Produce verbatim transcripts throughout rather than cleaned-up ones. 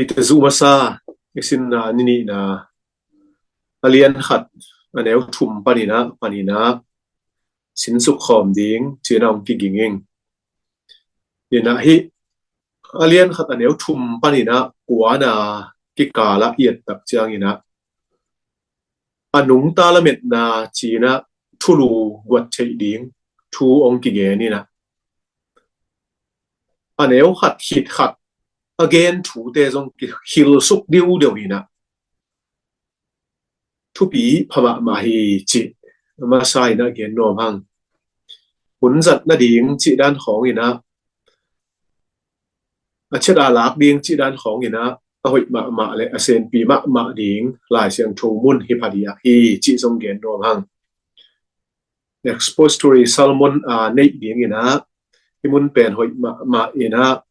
Peter zuh masa i sinna ni nihna, a lian khat, a neu thum panin ah, panin ah sinsuk khawm ding ci-in ah hong kiging ing. Inah hih a lian khat, a neu thum panin ah kuana kikal ah i et tak ciangin ah, a nungta lametna ci-in ah thulu guat theih ding thu hong kigen inah, a neu khat khit khat a gen thute zong kihilsuk diudeu inah, thupi pha mahmah hi cih masa inah gen nuam hang. Hun zat nading cih dan khawng inah, a chet a lak ding cih dan khawng inah, a hoih mahmah le a senpi mahmah ding Lai Siangtho mun hi phadiak hi cih zong gen nuam hang. Expository sermon a neih ding inah, hih mun pen hoih mahmah inah,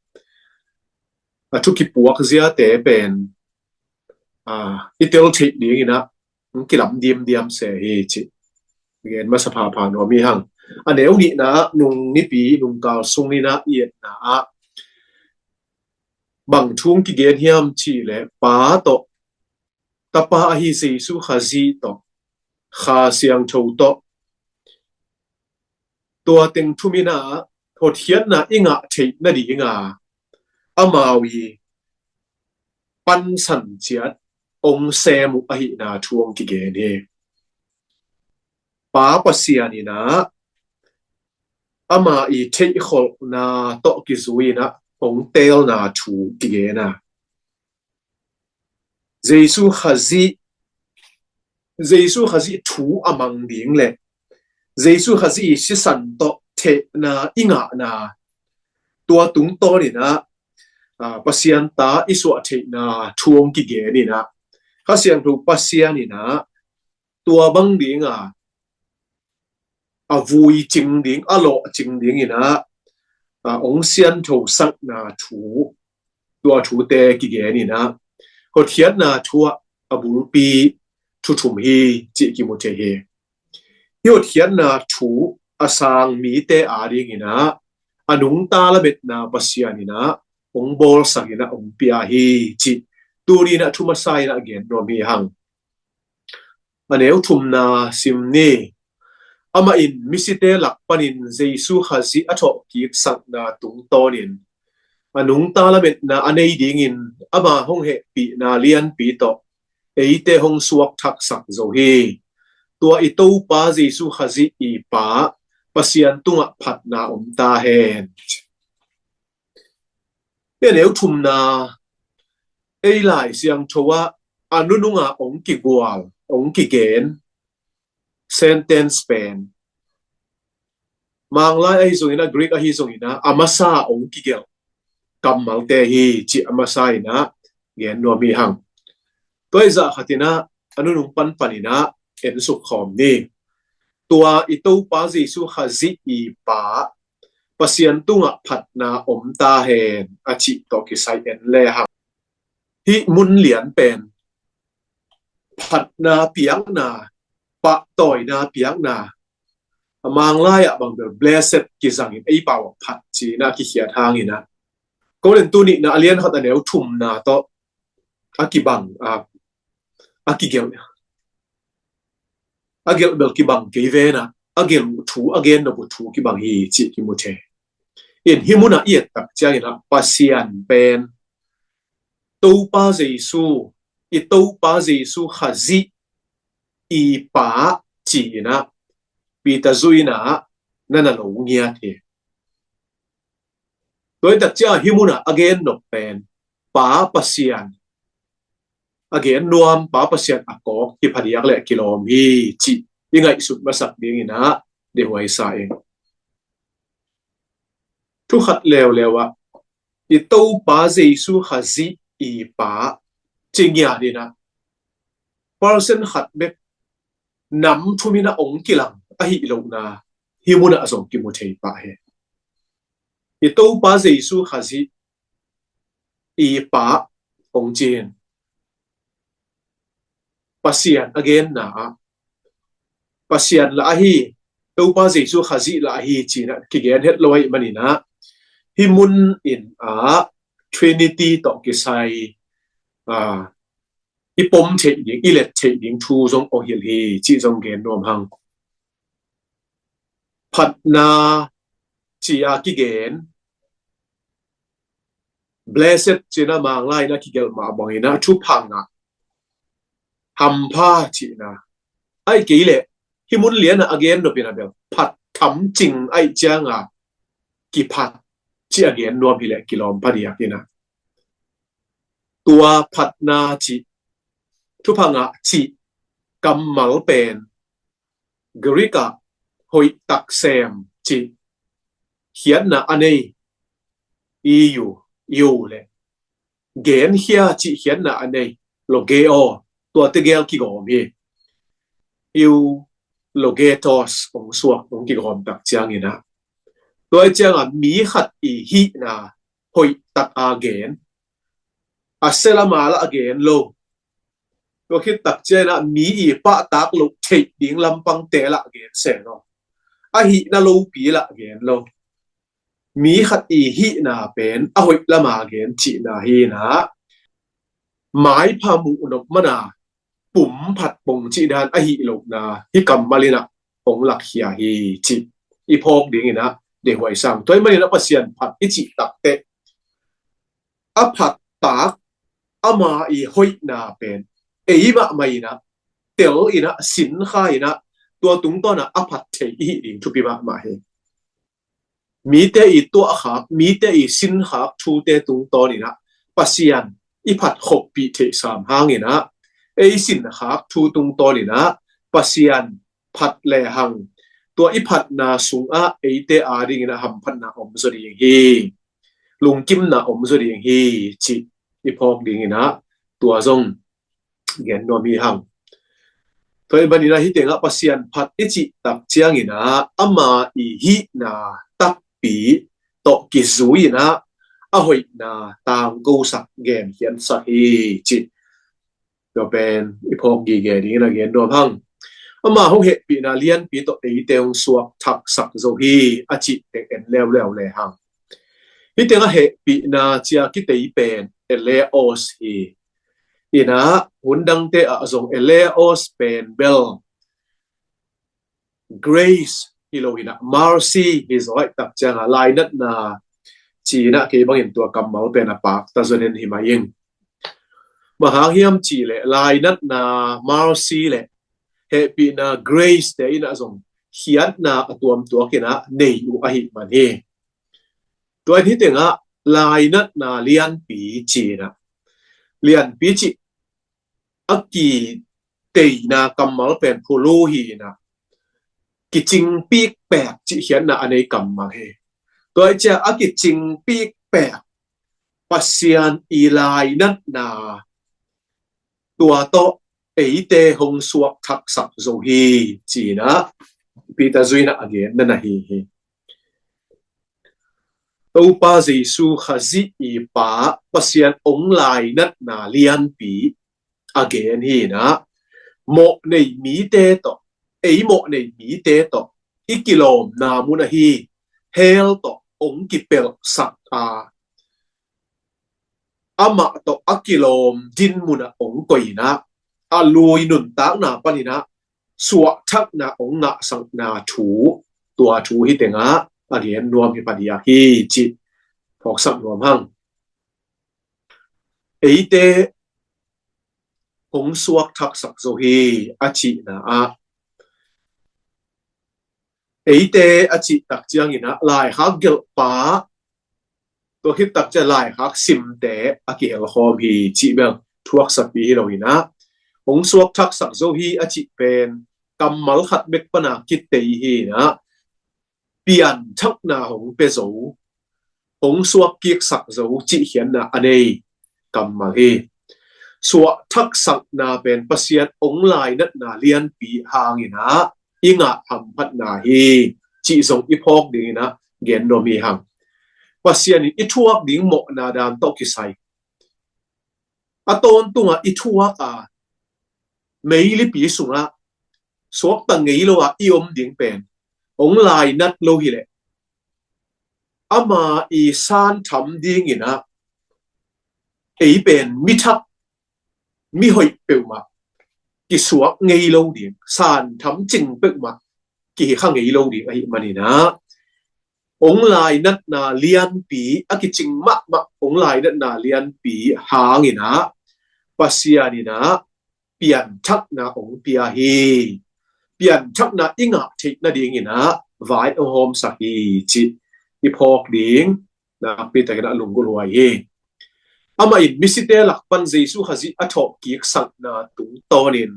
a thu kipuak ziate pen a i tel theih ding inah, hong kilam diamdiam se hi cih gen masa phapha nuam hi hang. A neu nihna ah, nung nipi, nungkal sung inah i etna ah, bang thu hong kigen hiam cih leh, Pa tawh, Tapa ahi Jesu Khazih tawh, Kha Siangtho tawh, tua teng thum inah hotkhiatna i ngah theih nading a, amau i pansan ciat hong sem uh ahihna thu hong kigen hi. Pa Pasian inah, ama i theihkholhna tawh kizui inah hong telna thu kigen a, Jesu Khazih, Jesu Khazih thu a mang ding le Jesu Khazih i sisan tawh thehna i ngahna, tua tungtawn inah, a, Pasian ta i suah theihna thu hong kigen inah, Kha Siangtho Pasian inah tua bang ding a, a vui cing ding, a lawh cing ding inah, a, hong siantho sakna thu, tua thute kigen inah, hotkhiatna thu ah a bulpi thu thum hi cih kimu thei hi. Hih hotkhiatna thu a sang mite ading inah, a nungta lametna Pasian inah hong bawlsak inah hong pia hi cih tuni inah thu masa inah gen nuam hi hang. A neu thumna sim ni. Amah in misite lak panin Jesu Khazih a thawhkik sakna tungtawnin, a nungta lametna a nei dingin ama hong hehpihna lianpi tawh eite hong suak thaksak zo hi. Tua i Topa Jesu Khazih i Pa Pasian tungah phatna om ta hen. Hih a neu thumna, ei Lai Siangtho ah a nununga hong kigual, hong kigen sentence pen, Manglai ahi zongin ah, Greek ahi zongin ah, a masa hong kigelh kammalte hi cih a masa inah gen nuam hi hang. Tua i zah khat inah a nunung panpan inah ensuk khawm ni. Tua i Topa Jesu Khazih i Pa Pasian tungah phatna om ta hen a cih tawh kisai en le hang. Hih mun lian pen phatna piakna, pahtawina piakna, a Manglai ah bang bel blessed kizangin ei pau ah phat ci-in ah kikhiat hang inah, Korin tu nihna a lian khat a neu thumna tawh a kibang, a, a kigelh, a gelh bel kibang kei ve inah, a gelh uh thu, a gen nop uh thu kibang hi cih kimu thei. In hih munah i et tak ciangin ah Pasian pen, Topa Jesu, i Topa Jesu Khazih i Pa ci-in ah Peter zuh inah na na lo ngiat hi. Tua i tak ciang hih munah a gen nop pen Pa Pasian, a gen nuam Pa Pasian a kawk hi phadiak le kilawm hi cih i ngaihsut masak dingin ah dehuai sa ing. Thu khat leuleu ah i Topa Jesu Khazih i Pa ci ngiat inah, person khat bek nam thum inah hong kilang ahi lohna hih munah zong kimu thei pah hi. I Topa Jesu Khazih i Pa hong ci in, Pasian a genna ah, Pasian lah ahi, Topa Jesu Khazih lah ahi ci-in ah kigen het lo ahih manin ah, hih mun in ah Trinity tawh kisai i pom theih ding, i let theih ding thu zong ong hilh hi cih zong gen nuam hang. Phatna ci a kigen, blessed cih na Manglai na kigelh mah bangin a thupha ngah, hampha cihna, ahih kei leh hih mun lian a a gen nop in a bel phat thamcing ahih ciang a kiphat cih a gen nuam hi leh kilawm phadiak in a, tua phatna cih, thupha ngah cih kammal pen Greek ah hoih taksem cih khiatna a nei, eu, eu le genkhia cih khiatna a nei, logeo, tua tegel kigawm hi. Eu, logetos ong suak, ong kigawm tak ciangin a, tua ciang a mi khat i hihna hoih tak a gen, a sia lam a lah gen lo. Tua khit tak ciang a mi i pahtak loh theih ding lampangte lah gen se lo. A hihna lopi lah gen lo. Mi khat i hihna pen a hoih lam a gen cihna hi in a, maipha muh nop man a pum phat pong cih dan ahih lohna hih kammal in a ong lakkhia hi cih i phawk ding in a deihhuai sa ing. Tua ahih manin a Pasian phat i cih tak teh, a phat tak ama i hoihna pen ei mahmah in a, tel in a, sinkha in a, tua tungtawn a a phat thei i hih ding thupi mahmah hi. Mite i tuahkhak, mite i sinkhak thute tungtawn in a Pasian i phat khoppih theih sam hang in a, ei sinkhak thu tungtawn in a Pasian phat lehang, tua i phatna sung ah eite a ding in a hamphatna om zaw ding hi, lungkimna om zaw ding hi cih i phawk ding in a, tua zong gen nuam hi hang. Tua ahih manin a hih teng ah Pasian phat i cih tak ciangin a, ama i hihna takpi tawh kizui in a, a hoihna tangkosak, genkhiatsak hi cih, tua pen i phawk gige ding in a gen nuam hang. Ama hong hehpihna lianpi tawh eite hong suak thaksak zo hi a cih teng en leuleu lehang, hih teng ah hehpihna ci a kitei pen eleos hi. In a, hun dangte ah zong eleos pen bel grace hi lo in a, mercy hi zaw. Ahih tak ciang a lainatna ci in a, kei bangin tua kammal pen a pakta zaw ning hi mah ing. Bang hang hiam cih leh lainatna, mercy le hehpihna, grace te in a zong khiatna a tuamtuak in a nei uh ahih man hi. Tua in hih teng ah lainatna lianpi ci in a, lianpi cih a kiteina kammal pen phulu hi in a, kicingpik pek cih khiatna a nei kammal hi. Tua ahih ciang a kicingpik pek Pasian i lainatna, tua tawh eite hong suak thaksak zo hi ci in a, Peter zui in a a gen na na hi hi. Topa Jesu Khazih i Pa Pasian ong lainatna lianpi a gen hi in a, mawhnei mite tawh, ei mawhnei mite tawh i kilawmna mun ahi hell tawh ong kipelhsak a, amah tawh a kilawm din mun ah ong koih in a, a lui nuntakna panin a suahthakna ong ngahsakna thu, tua thu hih teng ah a gen nuam hi phadiak hi cih phawksak nuam hang. Eite hong suak thaksak zo hi a cihna ah, eite a cih tak ciangin a, laikhak gelhpa, tua khit tak ciang laikhak simte a kihelkhawm hi cih bel thuaksapi hi lo in a, hong suak thaksak zo hi a cih pen kammal khat bek pan a kitei hi in a, pianthakna hong pia zo, hong suak kiksak zo cih khiatna a nei kammal hi. Suahthak sakna pen Pasian ong lainatna lianpi hangin a i ngah hamphatna hi cih zong i phawk dingin a gen nuam hi hang. Pasian in i thuak ding mawhna dan tawh kisai, a tawntung a i thuak a meilipi sungah suakta ngei lo a i om ding pen ong lainat lo hileh, ama i santham dingin a ei pen mithak mi hoih peuhmah kisuak ngei lo ding, santham cing peuhmah kihi kha ngei lo ding ahih maninah, ong lainatna lianpi, a kicing mahmah ong lainatna lianpi hanginah Pasian inah pianthakna ong pia hi. Pianthakna i ngah theih nadinginah vai ong hawmsak hi, cih i phawk ding nakpi takinah lunggulhhuai hi. Amah in misite lak pan Jesu Khazih a thawhkiksakna tungtawnin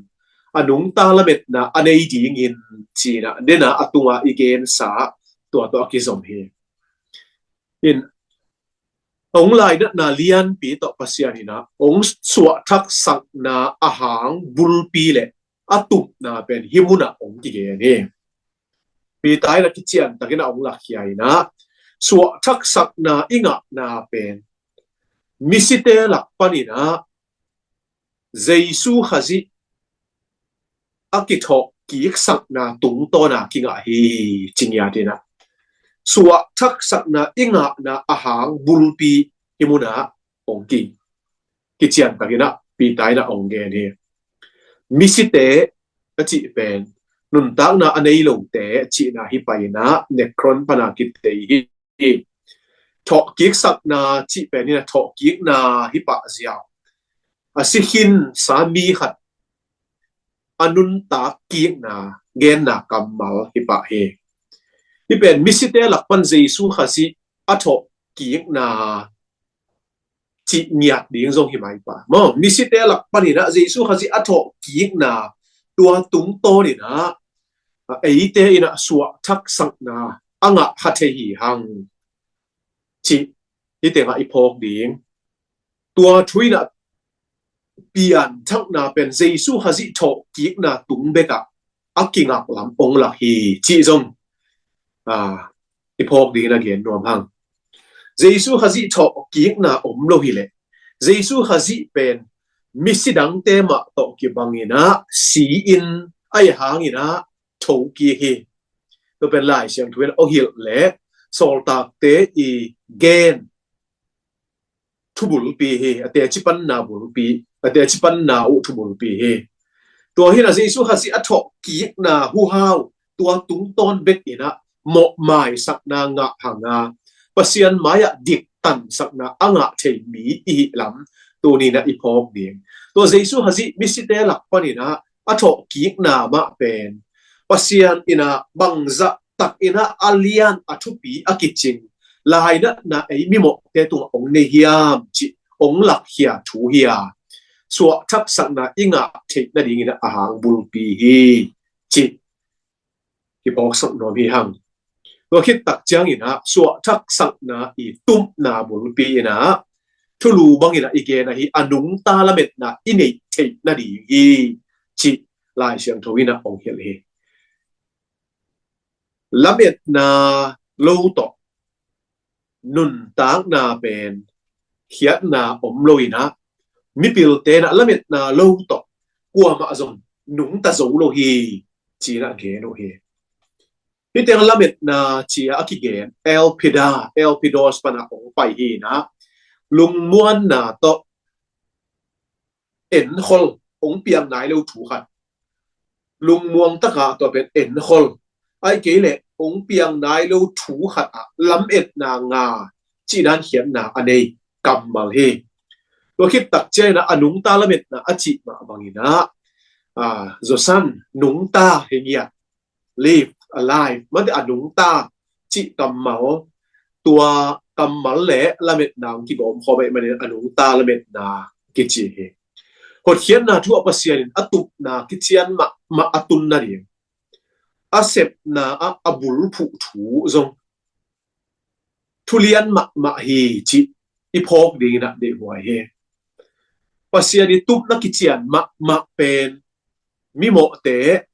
a nungta lametna a nei dingin cinah dena a tunga i gensa tua tawh a kizom hi. In ong lainatna lianpi tawh Pasian inah ong suahthak sakna a hang bulpi le a tupna pen hih munah ong kigen hi. Peter inah kician takinah ong lakkhia inah suahthak sakna i ngahna pen misite lak paninah Jesu Khazih a kithawhkiksakna tungtawna kingah hi, ci ngiat inah suahthak sakna i ngahna a hang bulpi hih munah ong ki kician takinah Peter inah ong gen hi. Misite a cih pen nuntakna a nei lote a cihna hi pah inah nekron pana kitei hi. Thawhkiksakna cih pen inah thawhkikna hi pah ziau. A si khinsa mi khat a nuntak kikna genna kammal hi pah hi. Hih pen misite lak pan Jesu Khazih a thawhkikna cih ngiat ding zong hi mai pah maw. Misite lak paninah Jesu Khazih a thawhkikna tua tungtawninah eite inah suahthak sakna a ngah kha thei hi hang, cih hih tengah i phawk ding. Tua thu inah pianthakna pen Jesu Khazih thawhkikna tung bekah a kingak lam ong lak hi, cih zong i phawk dingin a gen nuam hang. Jesu Khazih thawhkikna om lo hileh Jesu Khazih pen misi dangte mah tawh kibanginah si-in a i hanginah thokik hi. Tua pen Lai Siangtho in a hilh le sawltakte i gen thubulpi hi, a teci panna bulpi, a teci panna uh thubulpi hi. Tua hinah Jesu Khazih a thawhkikna huhau tua tungtawn bek inah mawhmaisakna ngah hanga Pasian mai-ah diktansakna a ngah thei mi i hih lam tuninah i phawk ding. Tua Jesu Khazih misite lak paninah a thawhkikna mah pen Pasian inah bangzah tak inah a lian a thupi a kicing lainatna ei mimawhte tungah ong nei hiam cih ong lakkhia thu hi a, suahthak sakna i ngah theih nadingin a hang bulpi hi, cih kiphawksak nuam hi hang. Tua khit tak ciangin ah suahthak sakna i tupna bulpi in ah thulu bangin ah i gen ahi a nungta lametna i neih theih nading hi, cih Lai Siangtho in ah ong hilh hi. Lametna lo tawh nuntakna pen khiatna om lo in ah, mipilte in ah lametna lo tawh kuamah zong nungta zo lo hi, ci-in ah gen uh hi. Hih teng lametna ci-a a kigen elpida, elpidos pan ah ong pai hi in ah, lungmuanna tawh enkhol, ong piang nai lo thu khat. Lungmuang takah tua pen enkhol, ahih kei leh ong piang nai lo thu khat ah lametna nga cih dan khiatna a nei kammal hi. Tua khit tak ciangin ah a nungta lametna a cih mah bangin ah, a, zawsan, nungta hi ngiat, live, alive, mate a nungta cih kammal, tua kammal le lametna ong kigawm khawm ahih manin a nungta lametna kici hi. Hotkhiatna thu ah Pasian in a tupna kician mahmah a tun nading, a sepna ah a bulphuh thu zong thulian mahmah hi, cih i phawk dingin ah deihhuai hi. Pasian i tupna kician mahmah pen mimawhte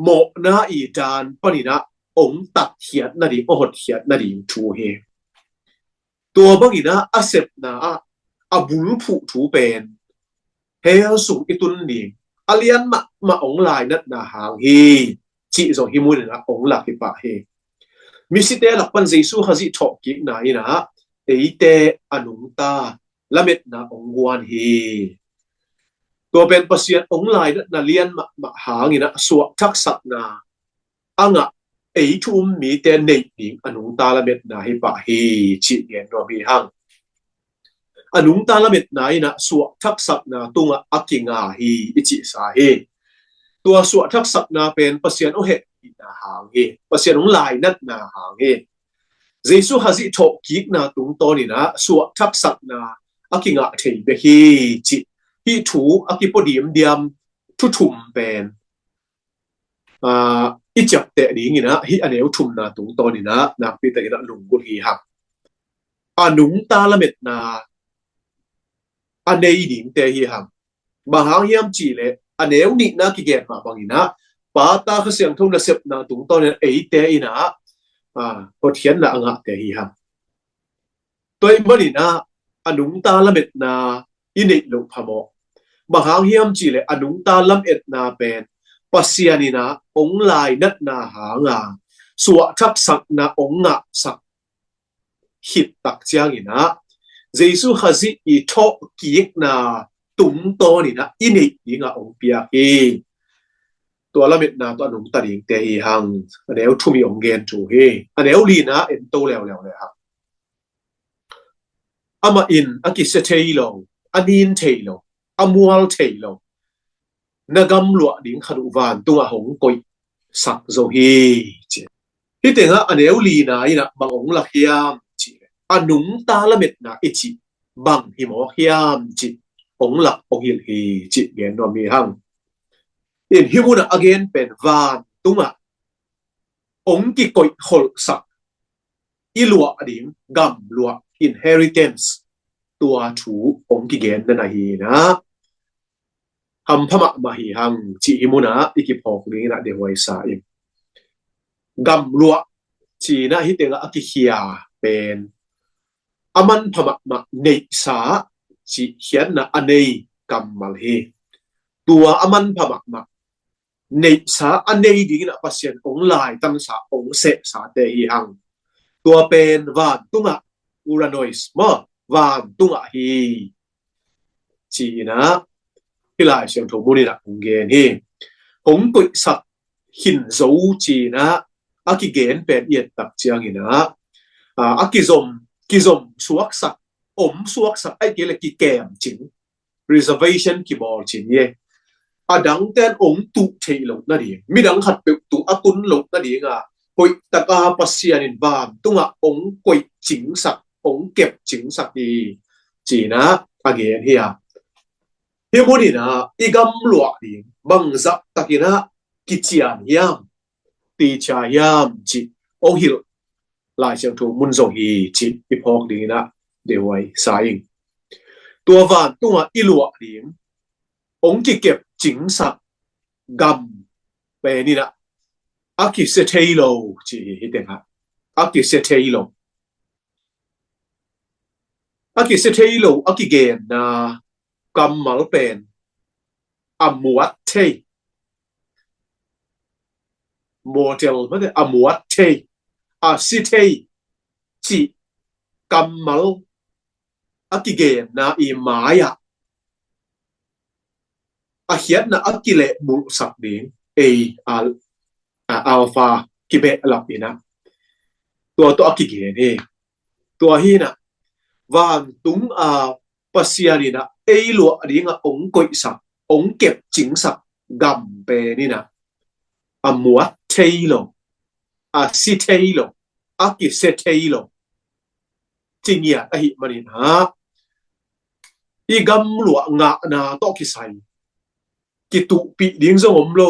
mawhna i dan panin ah ong tatkhiat nading, ong hotkhiat nading thu hi. Tua bangin ah a sepna ah a bulphuh thu pen hell sung i tun ding a lian mahmah ong lainatna hang hi, cih zong hih munin ah ong lak hi pah hi. Misite lak pan Jesu Khazih thawhkikna in ah eite a nungta lametna ong guan hi. Tua pen Pasian hong lainatna lian mahmah hangin ah suahthak sakna a ngah ei thu um mite neih ding a nungta lametna hi pah hi, cih gen nuam hi hang. A nungta lametna in ah suahthak sakna tungah a kinga hi i cihsa hi. Tua suahthak sakna pen Pasian hong hehpihna hang hi. Pasian hong lainatna hang hi. Jesu Khazih thawhkikna tungtawn in ah suahthak sakna a kingah thei bek hi, cih hih thu a kipua dimdiam thu thum pen, aa, i ciapteh dingin ah hih a neu thumna tungtawn in ah nakpi takin ah lunggulh hi hang. A nungta lametna a nei dingte hi hang. Bang hang hiam cih leh a neu nihna kigen mah bangin ah Pa, Ta, Kha Siangtho nasepna tungtawn in ah eite in ah, aa, hotkhiatna a ngahte hi hang. Tua ahih manin ah a nungta lametna i neih loh phamawh. Bang hang hiam cih leh a nungta lametna pen Pasian in ah hong lainatna hanga suahthak sakna hong ngahsak khit tak ciangin ah Jesu Khazih i thawhkikna tungtawn in ah i neih dingah hong piak hi. Tua lametna tawh a nungta dingte hi hang. A neu thum i hong gen thu hi. A neu lina en to leuleu le hang. Amah in a kisia thei lo, a nin thei lo, a mual thei lo na gamluah ding khat uh vantungah hong koihsak zo hi, ci. Hih tengah a neu lina in ah bang hong lak hiam cih leh a nungta lametna i cih bang hi mawk hiam cih hong lak hong hilh hi, cih gen nuam hi hang. In hih munah a gen pen vantungah hong kikoih kholhsak i luah ding gamluah, inheritance, tua thu hong kigen na na hi na. Hampha mahmah hi hang cih hih munah i kiphawk dingin ah dehuai sa ing. Gamluah cih in ah hih tengah a kikhia pen a manpha mahmah neihsa cih khiatna a nei kammal hi. Tua a manpha mahmah neihsa a nei dingin ah Pasian hong laitansa, hong sehsate hi hang. Tua pen vantungah, uranos maw, vantungah hi, ci-in ah hih Lai Siangtho mun in ah hong gen hi. Hong koihsak khin zo ci-in ah a kigen pen i et tak ciangin ah, a, a kizom, kizom suaksak, om suaksak, ahih kei leh kikem cing, reservation kibawl cin hi. A dangte'n hong tuh theih loh nading, midang khatpeuh tung a tun loh nading a hoih taka Pasian in vantungah hong koih cingsak, hong kep cingsak hi, ci-in ah a gen hi a. Hih mun in ah i gamluah ding bangzah takin ah kician hiam, ticia hiam cih hong hilh Lai Siangtho mun zong hi, cih i phawk dingin ah dehuai sa ing. Tua vantungah i luah ding hong kikep cingsak gam pen in ah a kisia thei lo, ci hi. Hih tengah a kisia thei lo, a kisia thei lo a kigenna kammal pen a muat thei, mortal, mate, a muat thei, a si thei cih kammal a kigenna i mai-ah a khiatna a kilehbulhsak ding, ei, al-, a, alpha kibehlap in ah tua tawh a kigen hi. Tua hi in ah vantung a Pasian in ah ei luah dingah hong koihsak, hong kep cingsak gam pen in ah a muat thei lo, a si thei lo, a kisia thei lo ci ngiat ahih manin ah i gamluah ngahna tawh kisai kituhpih ding zong om lo,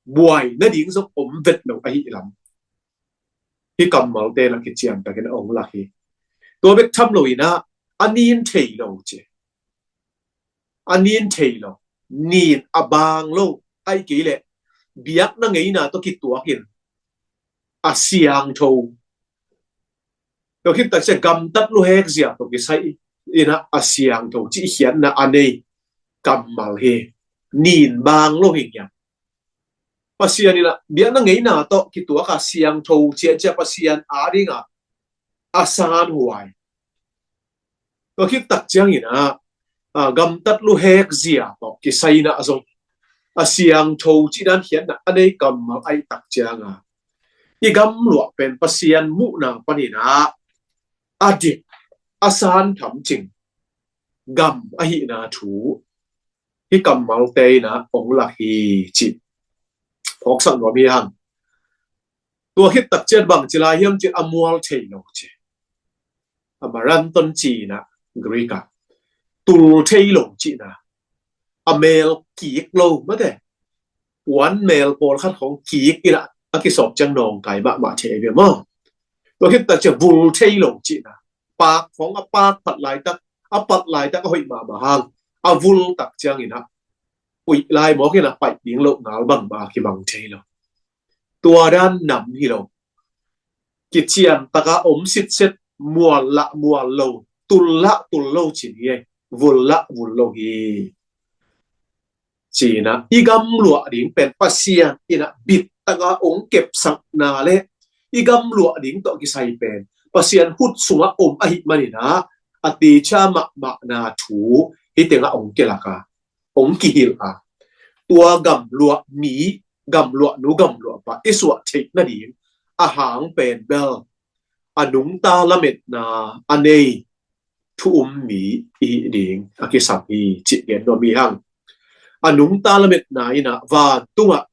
buai nading zong om vet lo ahih lam hih kammalte in ah kician takin ah hong lak hi. Tua bek tham lo in ah a nin thei lo, ci. A nin thei lo, nin a bang lo, ahih kei leh biakna ngeina tawh kituakin a siangtho, tua khit tak ciang gamtat luhek zia tawh kisai in ah a siangtho cih khiatna a nei kammal hi. Nin bang lo hi ngiat. Pasian in ah biakna ngeina tawh kituak a siangtho ciahciah Pasian adingah a sanhuai. Tua khit tak ciangin ah a, gamtat luhek zia tawh kisai in ah zong a siangtho cih dan khiatna a nei kammal ahih tak ciangin i gamluah pen Pasian muhna panin ah a dik, a san tham cing gam ahihna thu hih kammalte in ah hong lak hi cih phawksak nuam hi hang. Tua khit tak ciang bang ci lai hiam cih leh a mual thei lo ci. A marathon cihna Greek ah tul thei lo cihna. A mel kik lo mate. Puan mel pawlkhat khawng kik in ah a kisawp ciang nawngkai mahmah thei ve maw. Tua khit tak ciang vul thei lo cihna. Paak khawng a paak phat laitak, a pat laitak a hoih mahmah hang a vul tak ciangin ah puih lai mawk in ah paih ding loh ngal bangmah a kimang thei lo. Tua dan nam hi lo. Kician taka om sitset, mual lah mual lo, tul lah tul lo cin hi. Vul lah vul lo hi. Cih in ah i gamluah ding pen Pasian in ah bit taka hong kepsakna le i gamluah ding tawh kisai pen Pasian khut sungah om ahih manin ah a teacher mahmahna thu hih tengah hong kilak a, hong kihilh a, tua gamluah mi, gamluah nu, gamluah pa i suah theih nading a hang pen bel a nungta lametna a nei thu um mi i hih ding a kisam hi cih gen nuam hi hang. A nungta lametna in ah vantungah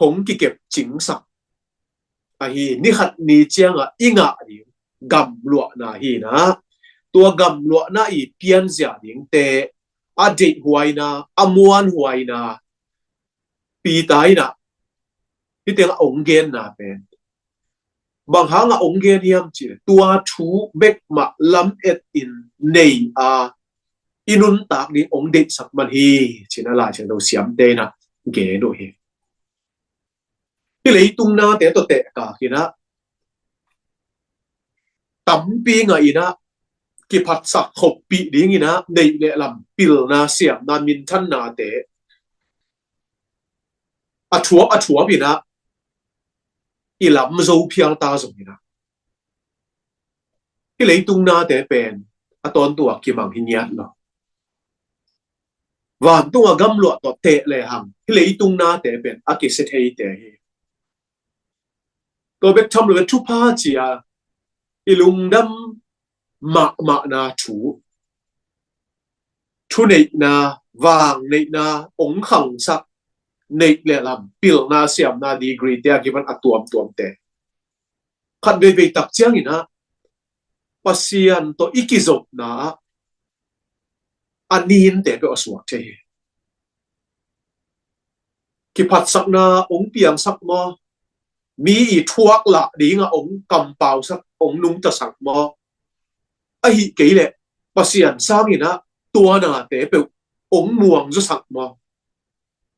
hong kikep cingsak ahi, ni khat ni ciangah i ngah ding gamluahna hi in ah, tua gamluahna i pianzia dingte a deihhuaina, a muanhuaina Peter in ah hih tengah hong genna pen bang hangah hong gen hiam cih leh tua thu bekmah lamet in nei a i nuntak ding hong deihsak man hi cih in ah Lai Siangtho siamte in ah gen uh hi. Hih leitung nate tawh tehkak in ah tampi ngah in ah kiphatsak khoppih ding in ah neih le lam, pilna, siamna, minthannate a thuap a thuap in ah i lam zo phial ta zong in ah hih leitung nate pen a tawntung ah kimang hi ngiat lo. Vantungah gamluah tawh teh lehang hih leitung nate pen a kisia theite hi. Tua bek tham lo, thupha ci a i lungdam mahmahna thu, thuneihna, vangneihna hong khangsak neih le lam, pilna, siamna, degree te a kipan a tuamtuamte khat veivei tak ciangin ah Pasian tawh i kizopna ah a ninte peuh a suak thei hi. Kiphatsakna hong piangsak maw, mi i thuak lah dingah hong kampausak, hong nungtasak maw, ahih kei leh Pasian sangin ah tua nate peuh hong muangzasak maw,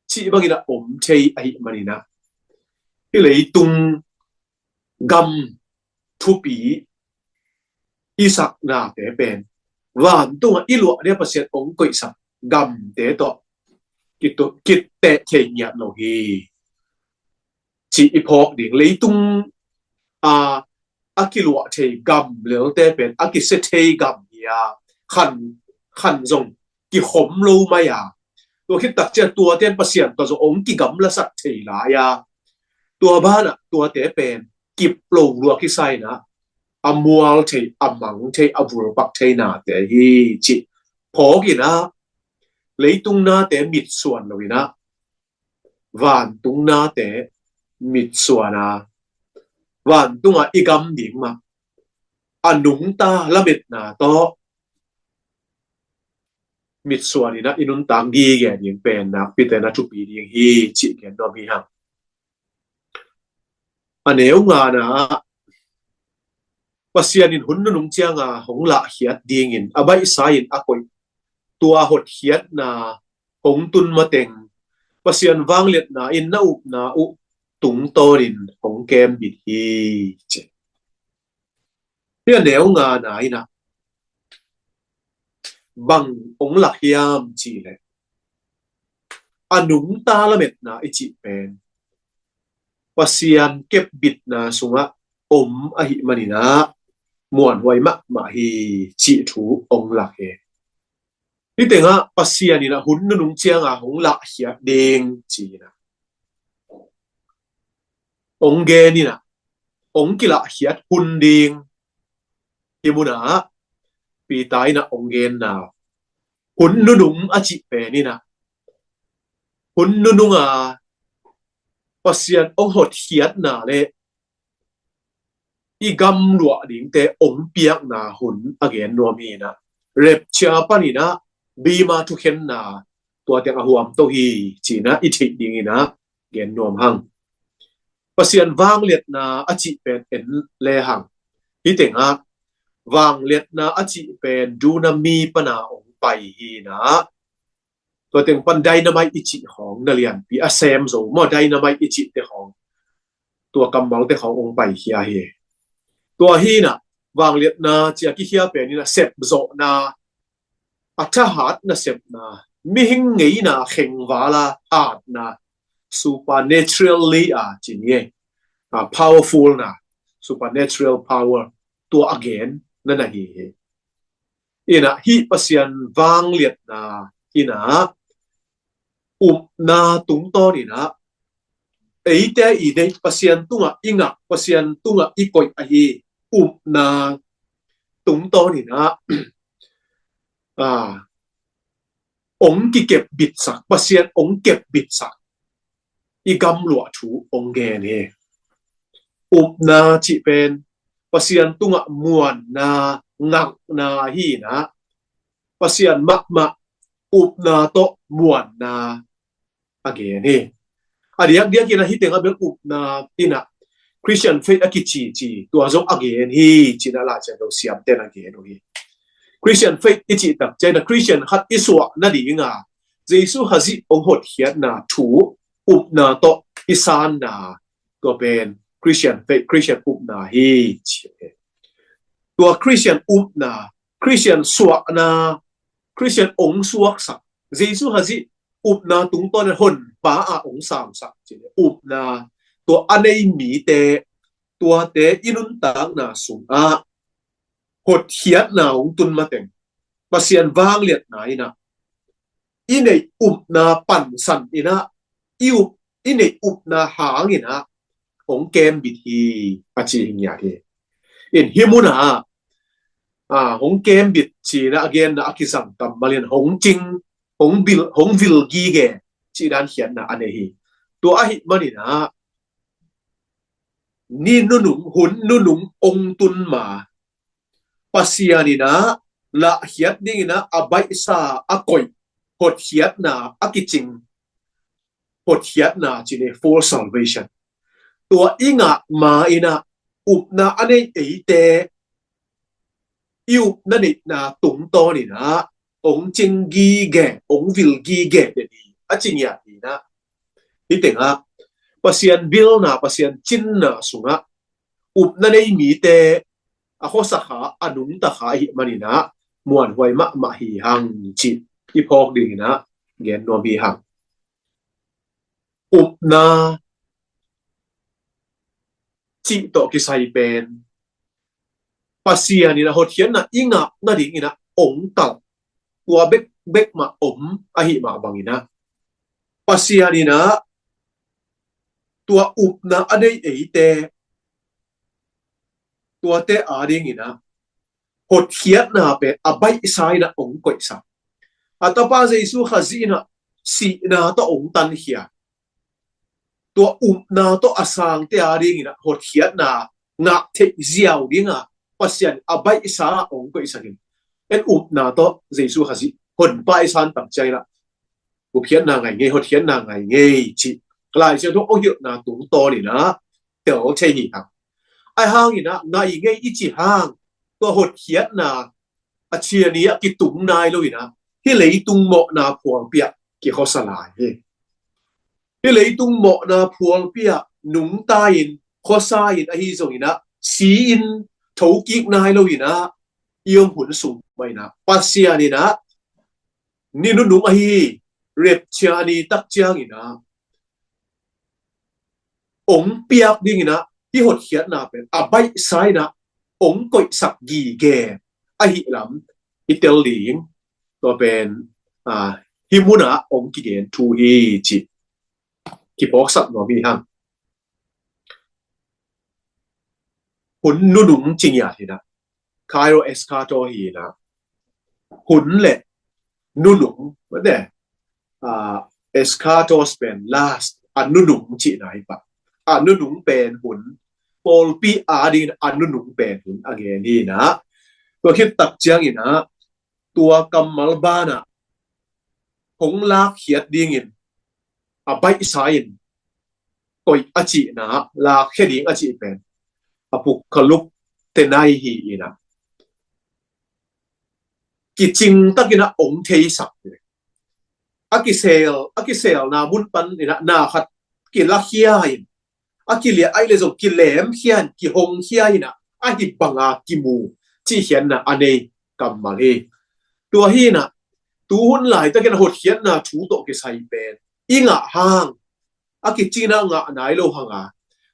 cih bangin ah om thei ahih manin ah hih leitung gam thupi i saknate pen vantungah i luah dia Pasian hong koihsak gamte tawh kitu-, kiteh thei ngiat lo hi cih i phawk ding. Leitung a, a kiluah thei gam lelte pen a kisia thei gam hi a, khan, khan zong kikhom lo mai a, tua khit tak ciang tuate in Pasian tawh zong hong kigamlasak thei lai a, tua banah tuate pen kip lo lua kisa in ah a mual thei, a mang thei, a vulpak thei nate hi cih phawk in ah leitung nate mitsuan lo in ah vantung nate mitsuan a, vantungah i gam ding mah a nungta lametna tawh mitsuan in ah i nuntak gige ding pen nakpi takin a thupi ding hi cih gen nuam hi hang. A neu ngana ah Pasian in hun nunung cianga hong lahkhiat dingin a baihsa-in a koih, tua hotkhiatna hong tun mateng Pasian vangliatna in na upna uh tungtawnin hong kembit hi ci. Hih a neu ngana in ah bang hong lak hiam cih leh a nungta lametna i cih pen Pasian kepbitna sungah om ahih manin ah muanhuai mahmah hi cih thu hong lak hi. Hih tengah Pasian in ah hun nunung cianga hong lahkhiat ding ci-in ah hong gen in ah hong kilahkhiat hun ding. Hih munah Peter in ah hong genna hun nunung a cih pen in ah hun nununga Pasian hong hotkhiatna le i gamluah dingte hong piakna hun a gen nuam hi in ah, rapture panin ah bima thukhenna tua teng a huam to hi ci-in ah i theih dingin ah gen nuam hang. Pasian vangliatna a cih pen en le hang. Hih tengah vangliatna a cih pen dunamis pana hong pai hi in ah, tua teng pan dynamite i cih khawng na lianpi a sem zo maw, dynamite i cihte khawng, tua kammalte khawng hong paikhia hi. Tua hi in ah vangliatna ci-a kikhia pen in ah sepzawhna, a thahat nasepna, mihing ngeina khengvala hatna, supernaturally a ci ni, a powerful na, supernatural power, tua a gen na na hi hi. In ah hih Pasian vangliatna in ah upna tungtawn in ah eite i deih, Pasian tungah i ngak, Pasian tungah i koih ahi upna tungtawn in ah, a, hong kikepbitsak, Pasian hong kepbitsak i gamluah thu hong gen hi. Upna cih pen Pasian tungah muanna, ngakna hi in ah, Pasian mahmah upna tawh muanna a gen hi. A diakdiak in ah hih tengah bel upna in ah Christian faith a kicici tua zong a gen hi ci-in ah Lai Siangtho siamte'n a gen uh hi. Christian faith i cih tak ciangin ah Christian khat i suah nadinga Jesu Khazih hong hotkhiatna thu upna tawh i sanna, tua pen Christian faith, Christian upna hi ci hi. Tua Christian upna, Christian suahna, Christian hong suaksak, Jesu Khazih upna tungtawn in Honpa a hong samsak ci upna, tua a nei mite, tuate i nuntakna sungah hotkhiatna hong tun mateng Pasian vangliatna in ah i neih upna pansan in ah i up, i neih upna hang in ah hong kembit hi a ci hi ngiat hi. In hih munah, a, hong kembit ci-in ah a genna a kizang kammal in hong cing, hong vil, hong vil gige cih dan khiatna a nei hi. Tua ahih manin ah ni nunung, hun nunung hong tun ma Pasian in ah lahkhiat dingin ah a baihsa a koih hotkhiatna a kicing hotkhiatna ci ni, for salvation. Tua i ngah ma in ah upna a nei eite i upna neihna tungtawn in ah hong cing gige, hong vil gige den hi a ci ngiat hi in ah. Hih tengah Pasian vilna, Pasian cinna sungah upna nei mite a khuasa kha, a nungta kha ahih manin ah muanhuai mahmah hi hang cih i phawk dingin ah gen nuam hi hang. Upna cih tawh kisai pen Pasian in ah hotkhiatna i ngah nadingin ah hong talh, tua bekbek mah om ahih mah bangin ah Pasian in ah tua upna a nei eite, tuate adingin ah hotkhiatna pen a baihsa in ah hong koihsak. A Tapa Jesu Khazih in ah sihna tawh hong tankhia, tua upna tawh a sangte adingin ah hotkhiatna ngah theih ziau dingah Pasian a baihsa ah hong koihsak in, en upna tawh Jesu Khazih Honpa i san tak ciangin ah gupkhiatna ngai ngei, hotkhiatna ngai ngei cih Lai Siangtho hong hilhna tungtawn in ah tel thei hi hang. Ahi hangin ah ngai ngei i cih hang, tua hotkhiatna a ciani a kitung nai lo in ah hih leitung mawhna phualpi ah kikhuasa lai hi. Hih leitung mawhna phualpi ah nungta in, khuasa in, ahi zongin ah si in, thokik nai lo in ah i om hun sung mah in ah Pasian in ah ni nunung ahi rapture ni tak ciangin ah hong piak dingin ah hih hotkhiatna pen a baihsa in ah hong koihsak gige ahih lam i tel ding. Tua pen, ah, hih munah hong kigen thu hi cih kiphawksak nuam hi hang. Hun nunung ci ngiat hi na, Kairos eschatos hi na, hun le nunung, mate, ah, eschatos pen last, a nunung cihna hi pah. A nunung pen hun, pawlpi adingin a nunung pen hun a gen hi na. Tua khit tak ciangin ah, tua kammal banah hong lakkhiat dingin a baihsa in koih a cihna, lakkhia ding a cih pen apocalyptenae hi in ah, kicing takin ah hong theisak hi. A kisel, a kiselna mun panin ah na khat kilakhia in, a kiliah ahih leh zong kilemkhia in, kihongkhia in ah, a hi banga kimu cih khiatna a nei kammal hi. Tua hi in ah, tu hun laitakin a hotkhiatna thu tawh kisai pen i ngah hang, a kicing in ah ngah nai lo hang a,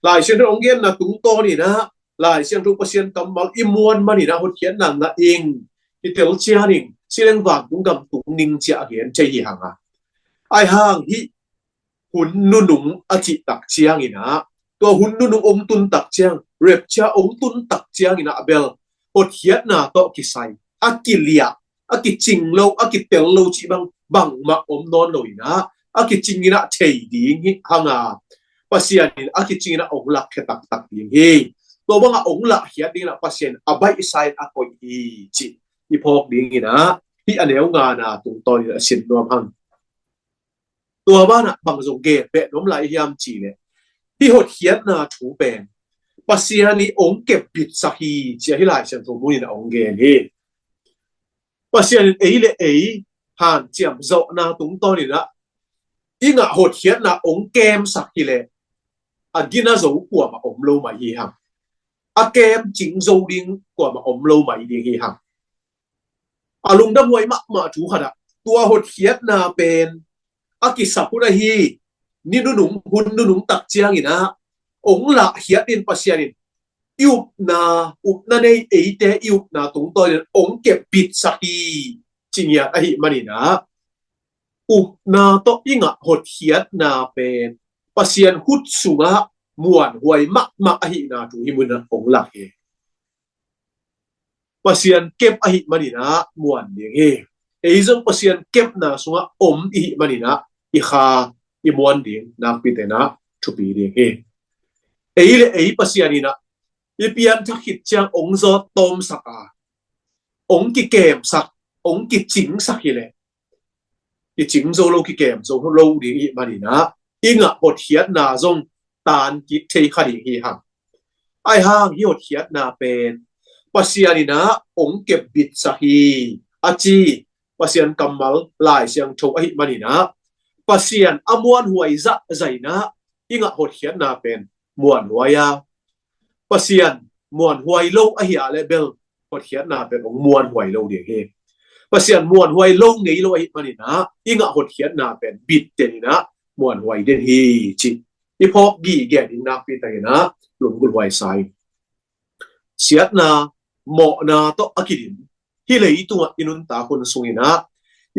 Lai Siangtho hong genna tungtawn in ah, Lai Siangtho Pasian kammal i muan manin ah hotkhiatna ngah ing, kitel cian ing, sileng vantung gam tung ning ci-a a gen thei hi hang a. Ahi hang hih hun nunung a cih tak ciangin ah, tua hun nunung hong tun tak ciang, rapture hong tun tak ciangin ah bel hotkhiatna tawh kisai, a kiliah, a kicing lo, a kitel lo cih bang bangmah om nawn lo in ah, a kicing in ah thei ding hi hang a, Pasian in a kicing in ah hong lakkhe taktak ding hi. Tua bangah hong lakkhiat ding in ah Pasian a baihsa in a koih hi cih i phawk ding in ah, hih a neu ngana tungtawn in a sin nuam hang. Tua banah bang zong gen beh nuam lai hiam cih leh, hih hotkhiatna thu pen Pasian in hong kep bitsak hi ci-a hih Lai Siangtho mun in ah hong gen hi. Pasian in ei le ei hanciam zawhna tungtawn in ah i ngah hotkhiatna hong kemsak hi leh, a gina zo kuamah om lo mai hi hang. A kemcing zo ding kuamah om lo mai ding hi hang. A lungdamhuai mahmah thu khat ah, tua hotkhiatna pen a kisak hun ahi, ni nunung, hun nunung tak ciangin ah hong lahkhiat in Pasian in i upna, upna nei eite i upna tungtawn in hong kep bitsak hi ci ngiat ahih manin ah, upna tawh i ngah hotkhiatna pen Pasian khut sungah muanhuai mahmah ahihna thu hih munah hong lak hi. Pasian kep ahih manin ah muan ding hi. Ei zong Pasian kepna sungah om i hih manin ah i kha i muan ding nakpi te'n ah thupi ding hi. Ei le ei Pasian in ah i pianthak khit ciang hong zawt tawmsak a, hong kikemsak, hong kicingsak hi leh, kicing zo lo, kikem zo lo ding i hih manin ah i ngah hotkhiatna zong tan kik thei kha ding hi hang. Ahi hang hih hotkhiatna pen Pasian in ah hong kep bitsak hi a ci Pasian kammal Lai Siangtho ahih manin ah, Pasian a muanhuai zahzah in ah i ngah hotkhiatna pen muanhuai a, Pasian muanhuai lo ahi a leh bel hotkhiatna pen hong muanhuai lo ding hi. Pasian muanhuai lo ngei lo ahih manin ah i ngah hotkhiatna pen bit den in ah muanhuai den hi ci i phawk gige ding nakpi takin ah lunggulhhuai sa ing. Siatna, mawhna tawh a kidim hih leitungah i nuntak hun sungin ah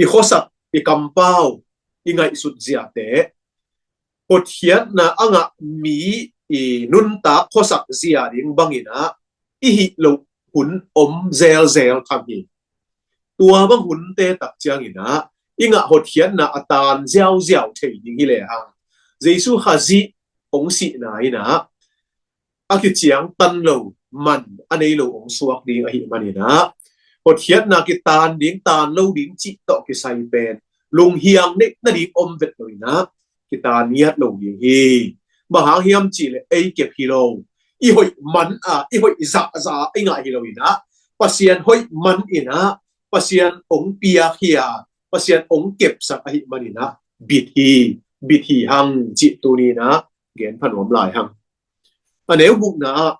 i khuasak, i kampau, i ngaihsut ziate hotkhiatna a ngah mi i nuntak khuasak zia ding bangin ah i hih loh hun om zelzel tham hi. Tua bang hunte tak ciangin ah i ngah hotkhiatna a tan ziauziau thei ding hi lehang, Jesu Khazih hong sihna in ah a kiciangtan lo man a nei lo hong suak ding ahih manin ah, hotkhiatna kitan ding, tan lo ding cih tawh kisai pen lunghiang neih nading om vet lo in ah kitan ngiat lo ding hi. Bang hang hiam cih leh ei kep hi lo, i hoih man a, i hoih zahzah i ngah hi lo in ah, Pasian hoih man in ah, Pasian hong piak hi a, Pasian hong kepsak ahih manin ah bit hi, bit hi hang cih tuni in ah gen pha nuam lai hang. A neu gukna ah,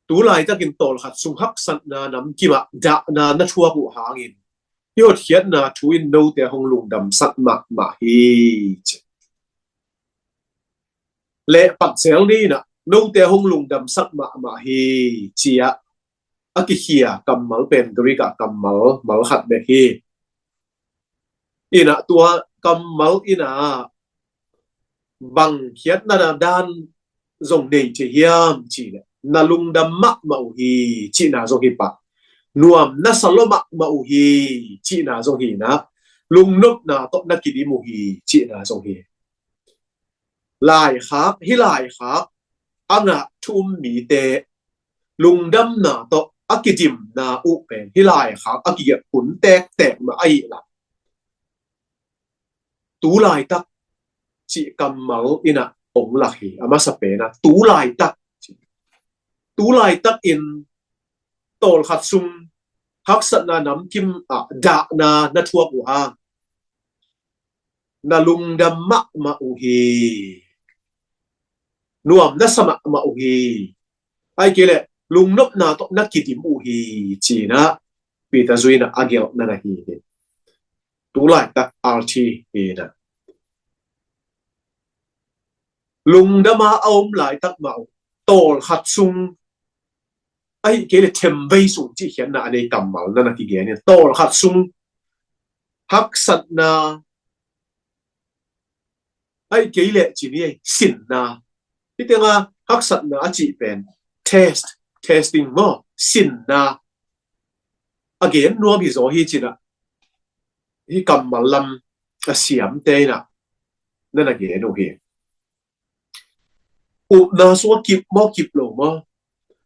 tu laitakin tawlkhat sung haksatna namkim ah dahna na thuak uh hangin hih hotkhiatna thu in note hong lungdamsak mahmah hi ci. Leh pakzel ni in ah note hong lungdamsak mahmah hi ci-ah a kikhia kammal pen Greek ah kammal mal khat bek hi. Inah tua kammal inah bang khiatna dan zong nei thei hiam cih leh, na lungdam mahmah uh hi cihna zong hi pah. Nuam na sa lua mahmah uh hi cihna zong hi inah, lungnopna tawh na kidim uh hi cihna zong hi. Laikhak, hih laikhak a ngah thu um mite lungdamna tawh a kidimna uh pen hih laikhak a kigelh hun tektek mah ahi lah. Tu laitak cih kammal inah ong lak hi. A masa pen ah tu laitak, tu laitak in tawlkhat sung haksatna namkim ah dahna na thuak uh hang, na lungdam mahmah uh hi. Nuam na sa mahmah uh hi. Ahih kei leh lungnopna tawh na kidim uh hi ci-in ah Peter zui-in ah a gelhna na hi hi. Tu laitak althi hi inah, lungdam a a om laitak mah uh, tawlkhat sung, ahih kei leh themvei sung cih khiatna a nei kammal na na kigen hi. Tawlkhat sung haksatna, ahih kei leh ci ni ei, sinna. Hih tengah haksatna a cih pen test, testing maw, sinna a gen nuam hi zaw hi ci-in ah, hih kammal lam a siamte inah na na gen uh hi. Upna sungah kip maw, kip lo maw,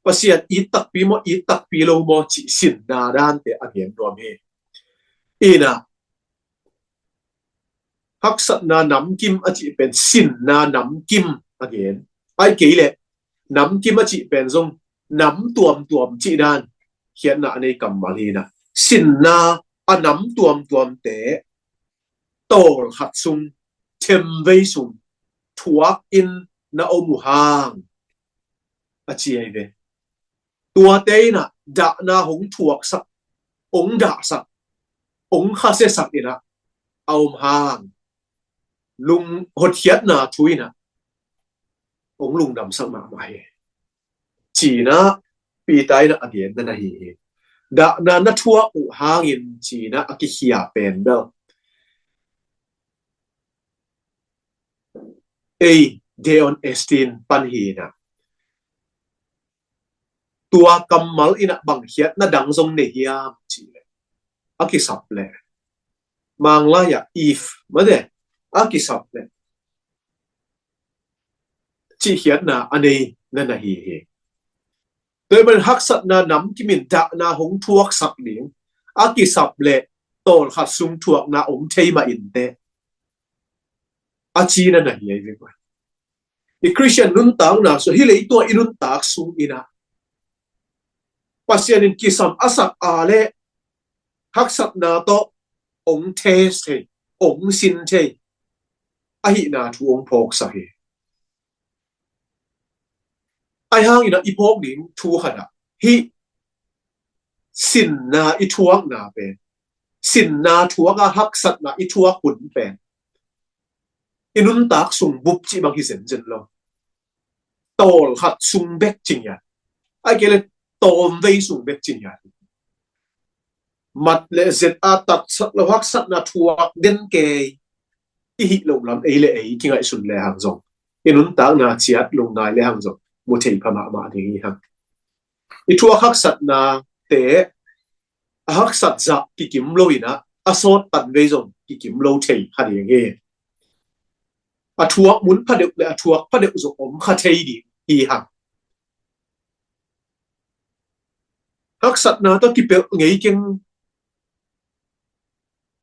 Pasian it takpi maw, it takpi lo maw cih sinna dante a gen nuam hi. Inah haksatna namkim a cih pen sinna namkim a gen. Ahih kei leh namkim a cih pen zong nam tuamtuam cih dan khiatna a nei kammal hi inah, sinna a nam tuamtuamte tawlkhat sung, themvei sung thuak in na om uh hang a ci ahi ve. Tuate inah dahna hong thuaksak, hong dahsak, hong khasiasak inah a om hang, lung hotkhiatna thu inah hong lungdamsak mahmah hi ci-in ah Peter inah a genna na hi hi. Dahna na thuak uh hangin ci-in ah a kikhia pen bel ei, Deon Estin pan hi inah, tua kammal inah bang khiatna dang zong nei hiam cih leh, a kisap leh, Manglai ah if mate, a kisap leh cih khiatna a nei na na hi hi. Tua ahih manin haksatna namkim in dahna hong thuaksak ding, a kisap leh tawlkhat sung thuakna om thei mah inteh a ci na na hi ahi ve. I Khristian nuntakna sung, hih leitung ah i nuntak sung inah Pasian in kisam a sak a leh haksatna tawh hong test thei, hong sin thei ahihna thu hong phawksak hi. Ahi hangin ah i phawk ding thu khat ah, hih sinna i thuakna pen, sinna thuak a haksatna i thuak hun pen i nuntak sung bup cih bang hi zenzen lo. Tawlkhat sung bek ci ngiat, ahih kei leh tawmvei sung bek ci ngiat. Mat le zet a tatsak lo haksatna thuak den kei i hih loh lam ei le ei kingaihsun lehang zong, i nuntakna ciat lungngai lehang zong mu thei pha mahmah ding hi hang. I thuak haksatnate a haksat zah kikim lo inah, a sawt tanvei zong kikim lo thei kha ding hi. A thuak mun phadeuh le a thuak phadeuh zong om kha thei ding hi hang. Haksatna tawh kipelh ngei keng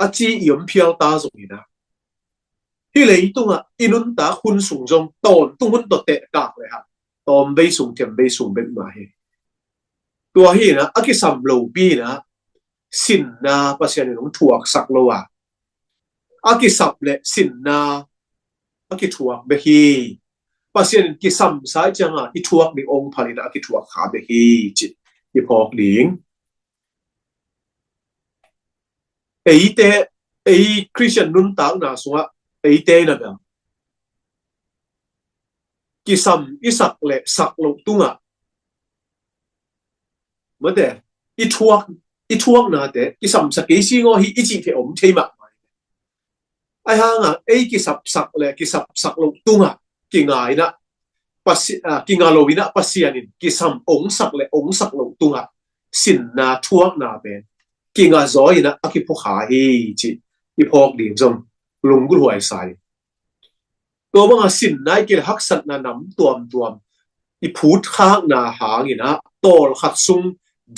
a ci i om phial ta zong inah, hih leitungah i nuntak hun sung zong tawntung hun tawh tehkak lehang tawmvei sung, themvei sung bek mah hi. Tua hi inah a kisam lopi inah sinna Pasian in hong thuaksak lo a, a kisap leh sinna a kithuak bek hi. Pasian in kisamsa ih ciangah i thuak ding ong phal inah a kithuak kha bek hi cih i phawk ding. Eite, ei Khristian nuntakna sungah eite inah bel kisam i sak le sak loh tungah mate, i thuak, i thuaknate kisamsak kei si ngaw hi i cih thei om thei mahmah. Ahi hanga ei kisapsak le kisapsak loh tungah kinga inah, Pasi-, ah, kinga lo inah Pasian in kisam ongsak le ongsak loh tungah sinna thuakna pen kinga zaw inah a kiphukha hi cih i phawk ding zong lunggulhhuai sa hi. Tua banga sinna i kile haksatna nam tuamtuam i phutkhakna hanginah tawlkhat sung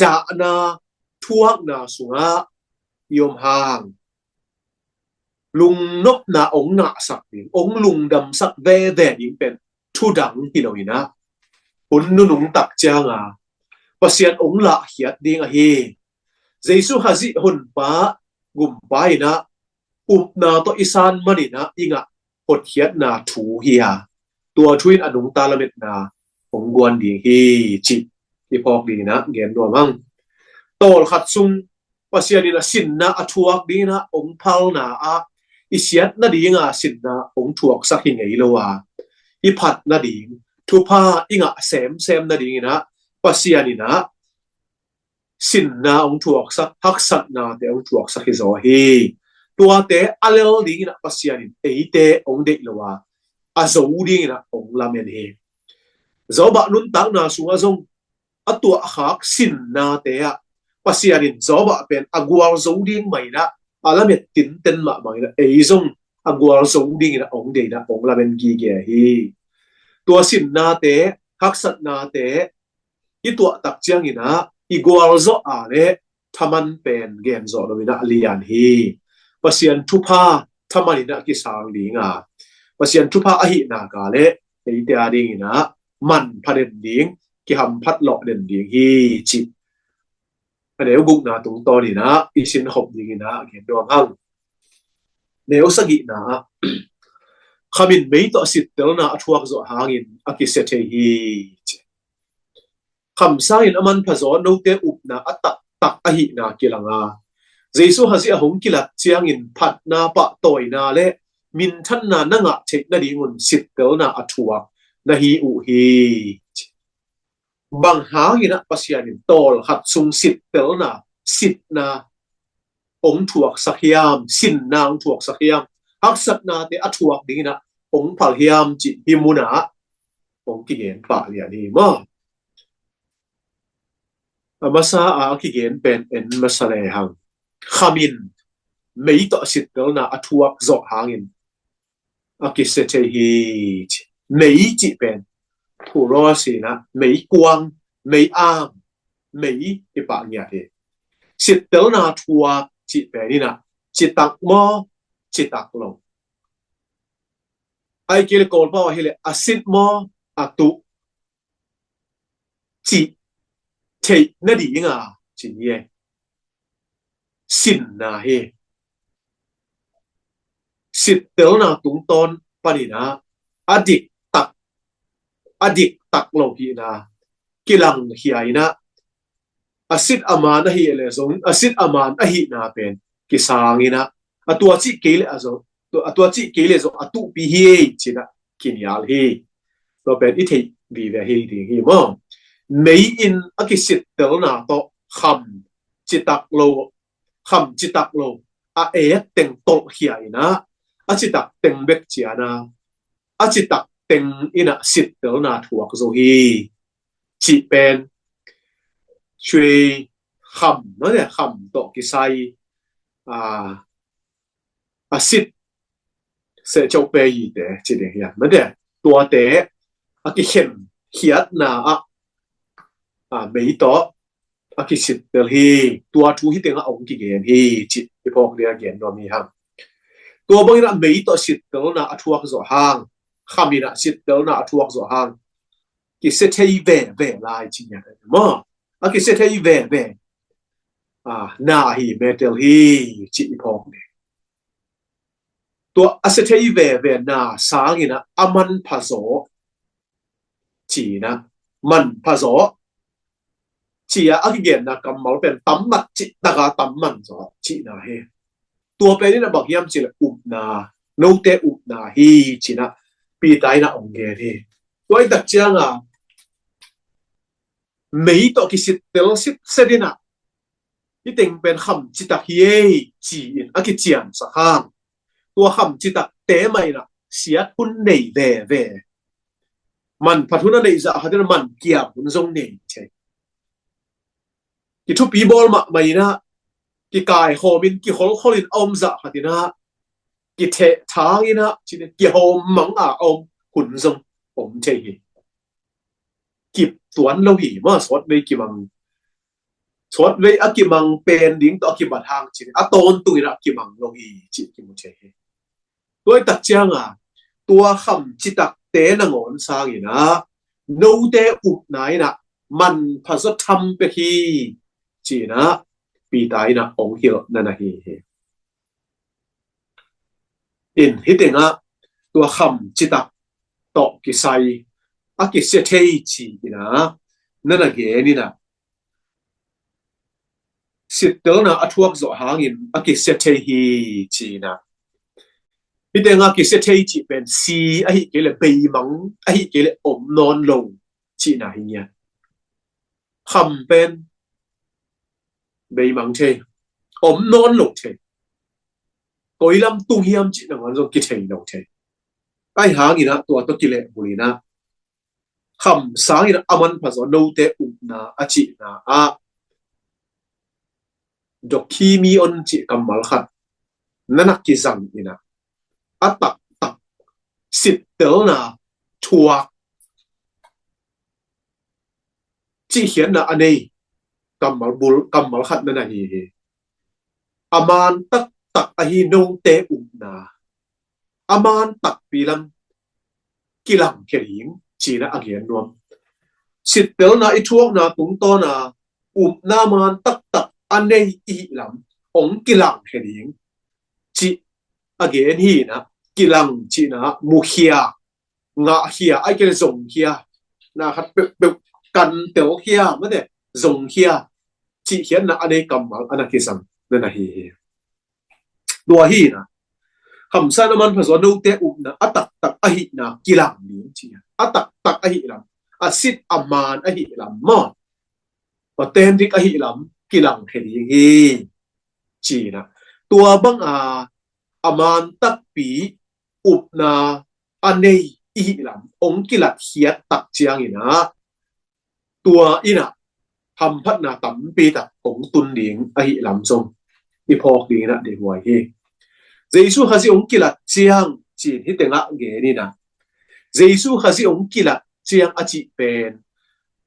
dahna thuakna sungah i om hang lungnopna ong ngahsak ding, ong lungdamsak veve ding pen thudang hi lo inah hun nunung tak cianga Pasian ong lahkhiat ding ahi. Jesu Khazih honpa gumpa inah upna tawh i san maninah i ngah hotkhiatna thu hi a, tua thu in a nungta lametna hong guan ding hi cih i phawk ding inah gen nuam hang. Tawlkhat sung Pasian in a sinna a thuak ding inah hong phalna ah i siat nadinga sinna hong thuaksak hi ngei lo a, i phat nading, thupha i ngah semsem nading inah Pasian inah sinna hong thuaksak, haksatnate hong thuaksak hi zaw hi. Tuate a lel ding inah Pasian in eite hong deih lo a, a zo ding inah hong lamen hi. Zawbah nuntakna sungah zong a tuahkhak sinnate ah Pasian in Zawbah pen a gualzo ding mah inah a lamet tinten mahmah inah ei zong a gualzo ding inah hong deih inah hong lamen gige hi. Tua sinnate, haksatnate i tuahtak cianginah i gualzawh a le thaman pen genzawh lo inah a lian hi. Pasian thupha thaman inah kisang dinga, Pasian thupha ahihna ka le eite a dinginah manpha den ding, kihamphat lawh den ding hi cih a neu gukna tungtawn inah i sinkhop ding inah gen nuam hang. Neu sagihna ah khamin mei tawh sittelna a thuak zawh hangin a kisia thei hi cih. Kham sangin a manpha zaw note upna a taktak ahihna kilanga, Jesu Khazih a hong kilat ciangin phatna, pahtawina le minthanna na ngah theih nadingun sittelna a thuak na hi uh hi. Bang hanginah Pasian in tawlkhat sung sittelna, sitna hong thuaksak hiam, sinna hong thuaksak hiam, haksatnate a thuak dinginah hong phal hiam cih hih munah hong kigen pah lian hi maw. A masa a kigen pen en masa lehang, khamin mei tawh sittelna a thuak zawh hangin a kisia thei hi cih. Mei cih pen phuro sinah meikuang, mei-am, mei i pah ngiat hi. Sittelna thuak cih pen inah citak maw, citak lo, ai kei le Kawlpau ahileh a sit maw, a tuh cih theih nadinga cih hi. Sinna hi. Sittelna tungtawn paninah a diktak, a diktak lo hihna kilangkhia inah a sit a man ahih leh zong a sit a man ahihna pen kisang inah a tua cih kei leh a zong, a tua cih kei leh zong a tuhpi hi ei cinah kinial hi. Tua pen i theih vive hi ding hi maw. Mei in a kisittelna tawh kham citak lo, kham citak lo a ek teng tolhkhia inah a citak teng bek ciana a citak teng inah sittelna thuak zo hi cih pen cuei kham, mate, kham tawh kisai a, a sit seh ceuh pe hi te ci ding hiam, mate, tuate a kikhen khiatna ah a mei tawh a kisittel hi. Tua thu hi tengah hong kigen hi cih i phawk ding a gen nuam hi hang. Tua bangin a mei tawh sittelna a thuak zawh hang, khamin a sittelna a thuak zawh hang kisia thei veve lai ci ngiat maw. A kisia thei veve a, na hi metel hi cih i phawk ding. Tua a sia thei veve na sangin a, a manpha zaw cihna, manpha zaw cih a, a kigenna kammal pen tam mat cih taka tam man zaw cihna hi. Tua pen in a bang hiam cih leh upna, note upna hi cihna Peter in a hong gen hi. Tua i tak cianga mei tawh kisittel sitset in ah, hih teng pen kham citak hi ei ci-in a kiciamsak hang, tua kham citakte mah in ah siat hun nei veve. Manphat hun a neih zah khat in ah mankiam hun zong nei thei. Kithupi bawl mahmah in ah, kikaikhawm in, kiholkhol in a om zah khat in ah, kithehthang in ah, ci-in kihawm mang a om hun zong om thei hi. Kip tuan lo hi, ma sawtvei kimang. Sawtvei a kimang pen ding tawh a kibat hang ci-in a tawntung in ah kimang lo hi, ci kimu thei hi. Tua i tak ciang a, tua kham citakte nangawn sang in ah, note upna in ah manpha zaw tham pek hi, ci-in ah Peter in ah ong hilh nan ahi hi. In hih teng ah tua kham citak tawh kisai a kisia thei ci-in ah nan a gen in ah, sittelna a thuak zawh hangin a kisia thei hi ci-in ah. Hih teng ah kisia thei cih pen si ahih kei leh beimang, ahih kei leh om nawn lo cihna hi ngiat. Kham pen beimang thei, om nawn lo thei, koi lam tung hiam cih nangawn zong kithei lo thei. Ahi hangin ah tua tawh kilehbulh in ah, kham sang in ah a manpha zaw note upna a cihna ah, dokimeon cih kammal khat na na kizang in ah, a taktak sittelna thuak cihkhiatna a nei kammal bul, kammal khat na na hi hi. A man taktak ahi note upna, a man takpi lam kilangkhia ding ci-in ah a gen nuam. Sittelna i thuakna tungtawn a upna man taktak a nei i hih lam ong kilangkhia ding cih a gen hi in ah, kilang cihna mukhia, ngahkhia, ahih kei leh zongkhia, na khat peuhpeuh kantelkhia, mate, zongkhia cihkhiatna a nei kammal a na kizang na na hi hi. Tua hi in ah, kham sang in a manpha zaw note upna a taktak ahihna kilang ding ci-in ah, a taktak ahih lam, a sit a man ahih lam maw, authentic ahih lam kilangkhia ding hi ci-in ah, tua bang a a man takpi upna a nei i hih lam ong kilatkhiat tak ciangin ah, tua in ah hamphatna tampi tak ong tun ding ahih lam zong i phawk ding in ah deihhuai hi. Jesu Khazih ong kilat ciang ci-in hih teng ah gen in ah, Jesu Khazih ong kilat ciang a cih pen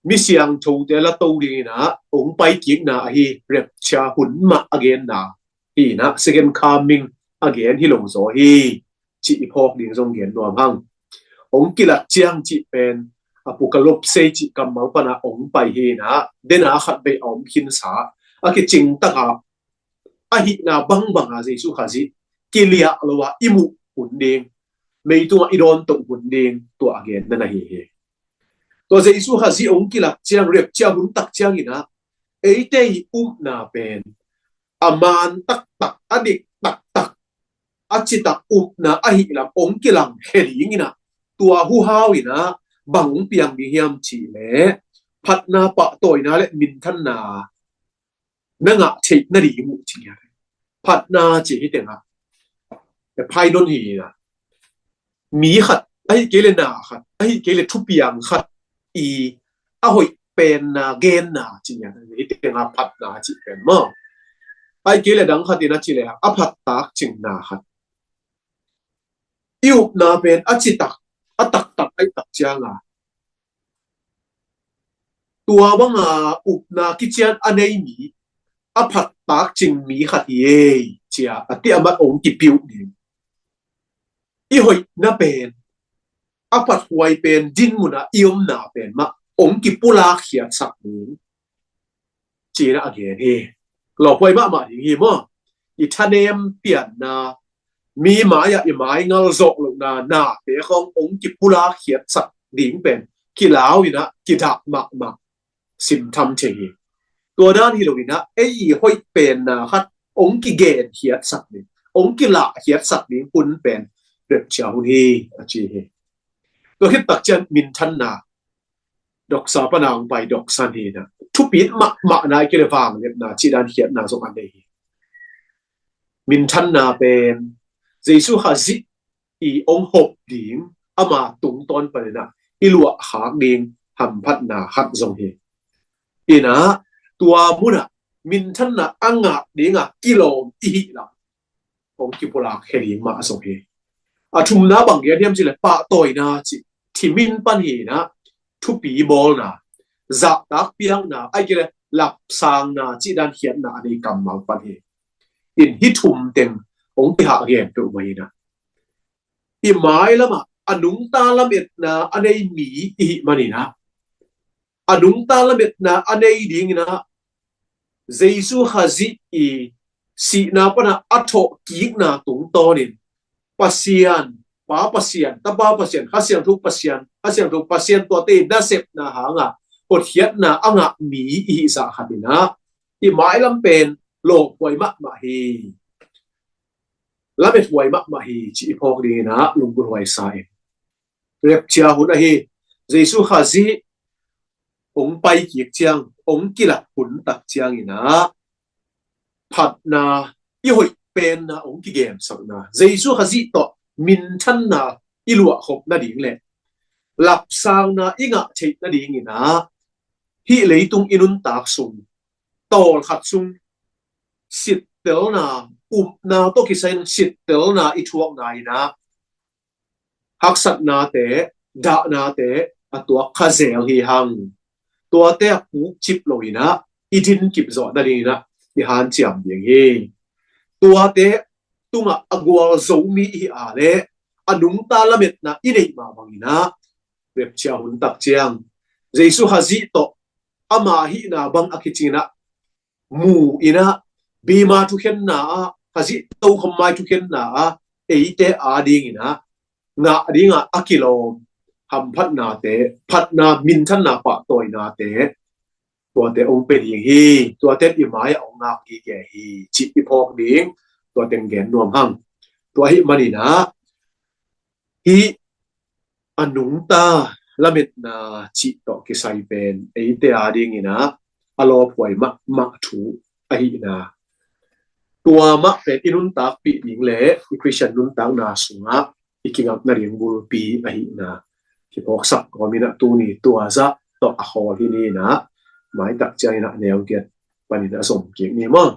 mi siangthote la to ding in ah ong paikikna ahi, rapture hun mah a genna hi in ah, second coming a gen hi lo zaw hi cih i phawk ding zong gen nuam hang. Ong kilat ciang cih pen apocalypse cih kammal pan a ong pai hi in ah, den a khat vei a om khinsa, a kicing tak a ahihna bangbang a Jesu Khazih kiliah lo a i muh hun ding, mei tungah i dawntoh hun ding, tua a gen na na hi hi. Tua Jesu Khazih ong kilat ciang, rapture hun tak ciangin ah, eite i upna pen a man taktak, a dik taktak, a citak upna ahih lam ong kilangkhia ding in ah, tua huhau in ah bang ong piang ding hiam cih leh, phatna, pahtawina le minthanna na ngah theih nading uh ci ngiat. Phatna ci hi teng ah, e, phai don hi in ah, mi khat, ahih kei leh na khat, ahih kei leh thupiang khat i a hoih penna genna ci ngiat. Hih teng ah phatna ci pen maw, ahih kei leh dang khat in a ci leh a phattak cingna khat, i upna pen a citak, a taktak ahih tak ciang a, tua bang a upna kician a nei mi, a phattak cing mi khat hi ei ci-a a ti a mat ong kipiuh ding. I hoihna pen, a phathuai pen, din mun a i omna pen mah ong kipulak khiatsak ding ci-in ah a gen hi. Lawphuai mahmah ding hi maw. I thanem pianna, mi mai-ah i maingal zawh lohna, nate khawng ong kipulak khiatsak ding pen kilau in ah kidah mahmah simtham thei hi. Tua dan hi lo in ah, ei i hoih penna khat ong kigen khiatsak ding, ong kilah khiatsak ding hun pen rapture hun hi a ci hi. Tua khit tak ciang minthanna, doksa pana hong pai doksan hi na. Thupit mahmahna i kile vangliatna cih dan khiatna zong a nei hi. Minthanna pen Jesu Khazih i hong hop ding ama tungtawn paninah i luah khak ding hamphatna khat zong hi. Inah tua munah minthanna a ngah dinga kilawm i hih lam hong kipulak khia ding mah zong hi. A thumna bang gen hiam cih leh pahtawina cih thimin pan hi inah thupi bawlna, zahtak piakna, a kile lapsangna cih dan khiatna a nei kammal pan hi. In hih thum teng hong kihah gen peuhmah inah i mailamah a nungta lametna a nei mi i hih maninah a nungta lametna a nei dinginah Jesu Khazih i sihna pana a thawh kikna tungtawnin Pasian, Pa Pasian, Tapa Pasian, Kha Siangtho Pasian, Kha Siangtho Pasian tuate nasepna hanga hotkhiatna a ngah mi i hih zah khatinah i mailam pen lawphuai mahmah hi. Lamethuai mahmah hi cih i phawk dinginah lunggulhhuai sa in. Repcia hun ahi Jesu Khazih hong pai kik ciang, hong kilat hun tak cianginah phatna i hoih penna hong kigensakna, Jesu Khazih tawh minthanna i luahkhop nading le lapsangna i ngah theih nadinginah hih leitung i nuntak sung tawlkhat sung sittelna, upna tawh kisai sittelna i thuakna inah haksatnate, dahnate a tuak kha zel hi hang. Tuate a pukcip loinah i din kipzawh nadinginah i hanciam ding hi. Tuate tungah a gualzo mi i hih a leh a nungta lametna i neih mah banginah repcia hun tak ciang Jesu Khazih tawh ama hihna bang a kicinginah mu inah bima thukhenna ah, Khazih tokhom mai thukhenna ah eite adinginah ngah dingah a kilawm hamphatnate, phatna, minthanna, pahtawinate tuate hong pia ding hi. Tuate i mai-ah hong ngak gige hi cih i phawk ding. Tuate hong gen nuam hang. Tua ahih maninah hih a nungta lametna cih tawh kisai pen eite adinginah a lawphuai mahmah thu ahihna, tua mah pen i nuntakpih ding le i Khristian nuntakna sungah i kingak nading bulpi ahihna kiphawksak kawminah tuni tua zah tawh a khawl hi ninah maitak cianginah neu giat panin a zom kik ni maw.